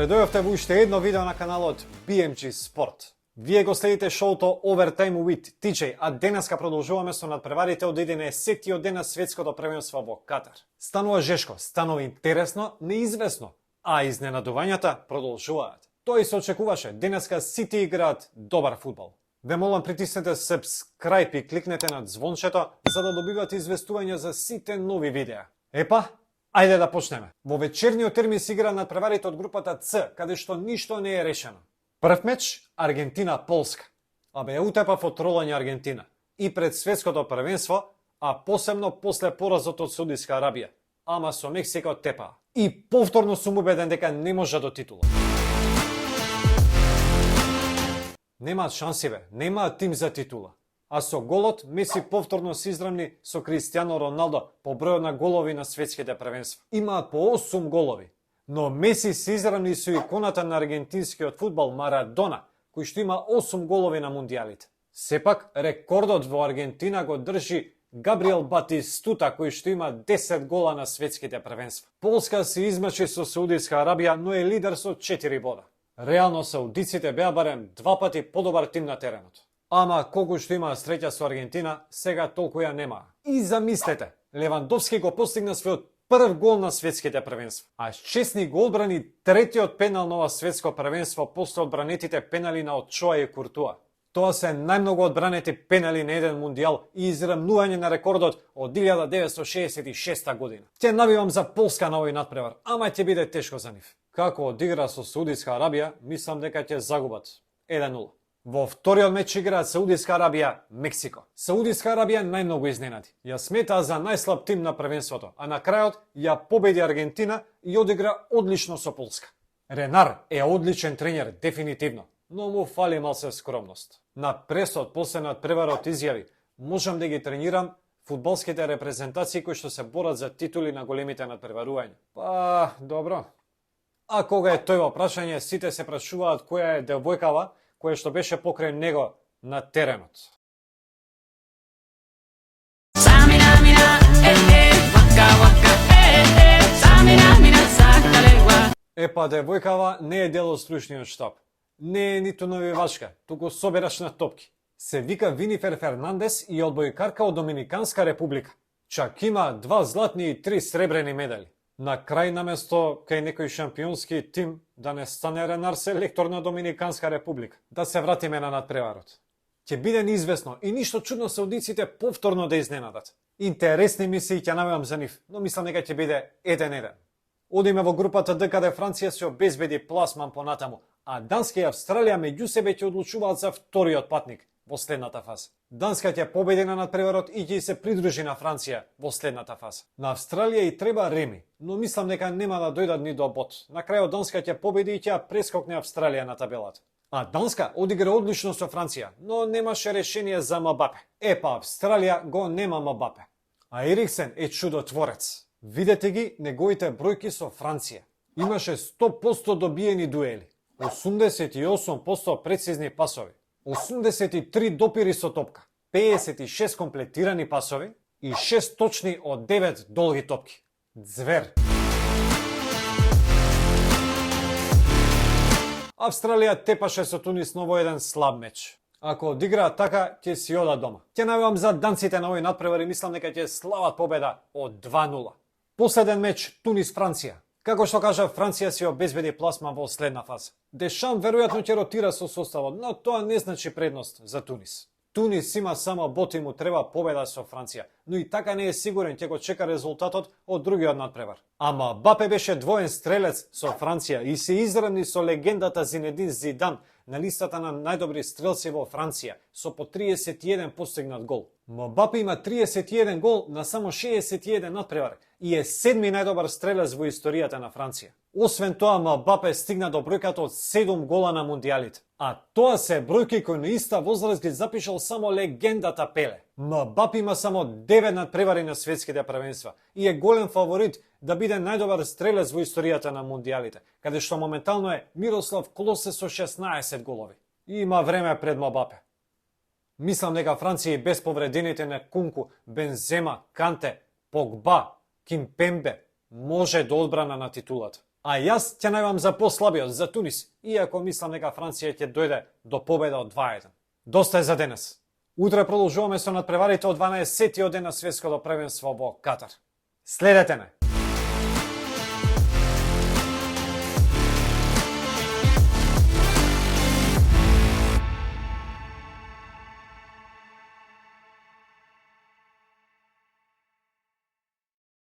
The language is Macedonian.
дојдовте во уште едно видео на каналот BMG Sport. Вие го следите шоуто Overtime with TJ, а денеска продолжуваме со надпреварите од 11-тиот ден на светското првенство во Катар. Станува жешко, станува интересно, неизвестно, а изненадувањата продолжуваат. Тоа и се очекуваше. Денеска сите играат добар фудбал. Ве молам притиснете subscribe и кликнете на звончето за да добивате известувања за сите нови видеа. Епа, ајде да почнеме. Во вечерниот термин се игра надпреварите од групата С, каде што ништо не е решено. Прв меч Аргентина-Полска. Абе, утепав од тролање Аргентина и пред светското првенство, а посебно после поразот од Саудиска Арабија. Ама со Мексика тепаа. И повторно сум убеден дека не може до титула. Немаат шанси бе, немаат тим за титула. А со голот Меси повторно се изравни со Кристијано Роналдо по бројот на голови на светските првенства. Имаат по 8 голови. Но Меси се изравни со иконата на аргентинскиот фудбал Марадона, кој што има 8 голови на мундијалите. Сепак, рекордот во Аргентина го држи Габриел Батистута, кој што има 10 гола на светските првенства. Полска се измачи со Саудиска Арабија, но е лидер со 4 бода. Реално саудиците беа барем 2 пати подобар тим на теренот. Ама колку што има среќа со Аргентина, сега толку ја немаа. И замислете, Левандовски го постигна својот прв гол на светските првенства. А Щесни го одбрани третиот пенал на ова светско првенство после одбранетите пенали на Очоа и Куртуа. Тоа се најмногу одбранети пенали на еден мундијал и израмнување на рекордот од 1966 година. Ќе навивам за Полска на овој надпревар, ама ќе биде тешко за нив. Како одигра со Саудиска Арабија, мислам дека ќе загубат 1-0. Во вториот меч играат Саудиска Арабија, Мексико. Саудиска Арабија најмногу изненади. Ја сметаа за најслаб тим на првенството, а на крајот ја победи Аргентина и одигра одлично со Полска. Ренар е одличен тренер, дефинитивно, но му фали малце скромност. На пресот после надпреварот изјави: можам да ги тренирам фудбалските репрезентации кои што се борат за титули на големите надпреварувања. Па, добро. А кога е тој во прашање, сите се прашуваат која е девојкава која што беше покрај него на теренот. Епа, девојкава не е дел од стручниот штаб. Не е ниту навивачка, туку собираш на топки. Се вика Винифер Фернандес и одбојкарка од Доминиканска република. Чак има 2 златни и 3 сребрени медали. На крај наместо кај некој шампионски тим да не стане Ренар селектор на Доминиканска република. Да се вратиме на надпреварот. Ќе биде неизвестно и ништо чудно саудиците повторно да изненадат. Интересни мисии ќе навивам за нив, но мислам дека ќе биде 1-1. Одиме во групата Д, каде Франција се обезбеди пласман понатаму, а Данска и Австралија меѓу себе ќе одлучуваат за вториот патник во следната фаза. Данска ќе победи на надпреварот и ќе се придружи на Франција во следната фаза. На Австралија и треба реми, но мислам дека нема да дојдат ни до бод. На крајот Данска ќе победи и ќе прескокне Австралија на табелата. А Данска одигра одлично со Франција, но немаше решение за Мбапе. Епа Австралија го нема Мбапе. А Ериксен е чудотворец. Видете ги неговите бројки со Франција. Имаше 100% добиени дуели, 88% прецизни пасови, 83 допири со топка, 56 комплетирани пасови и 6 точни од 9 долги топки. Звер! Австралија тепаше со Тунис но во еден слаб меч. Ако одиграат така, ќе си одат дома. Ќе навивам за данците на овој надпревар и мислам дека ќе слават победа од 2-0. Последен меч Тунис-Франција. Како што кажа, Франција си обезбеди пласман во следна фаза. Дешам веројатно ќе ротира со составот, но тоа не значи предност за Тунис. Тунис има само бот и му треба победа со Франција, но и така не е сигурен ќе го чека резултатот од другиот надпревар. Ама Бапе беше двоен стрелец со Франција и се изравни со легендата Зинедин Зидан на листата на најдобри стрелци во Франција со по 31 постигнат гол. Мбапе има 31 гол на само 61 надпревари и е 7ми најдобар стрелец во историјата на Франција. Освен тоа, Мбапе стигна до бројката од 7 гола на мундијалите. А тоа се бројки кои на иста возраст ги запишал само легендата Пеле. Мбапе има само 9 надпревари на светските првенства и е голем фаворит да биде најдобар стрелец во историјата на мундијалите, каде што моментално е Мирослав Клосе со 16 голови. И има време пред Мбапе. Мислам дека Франција и без повредените на Кунку, Бензема, Канте, Погба, Кимпембе може до одбрана на титулата. А јас ќе најавам за послабиот, за Тунис, иако мислам дека Франција ќе дојде до победа од 2:1. Доста е за денес. Утре продолжуваме со надпреварите од 12-тиот ден на светското првенство во Катар. Следете ме!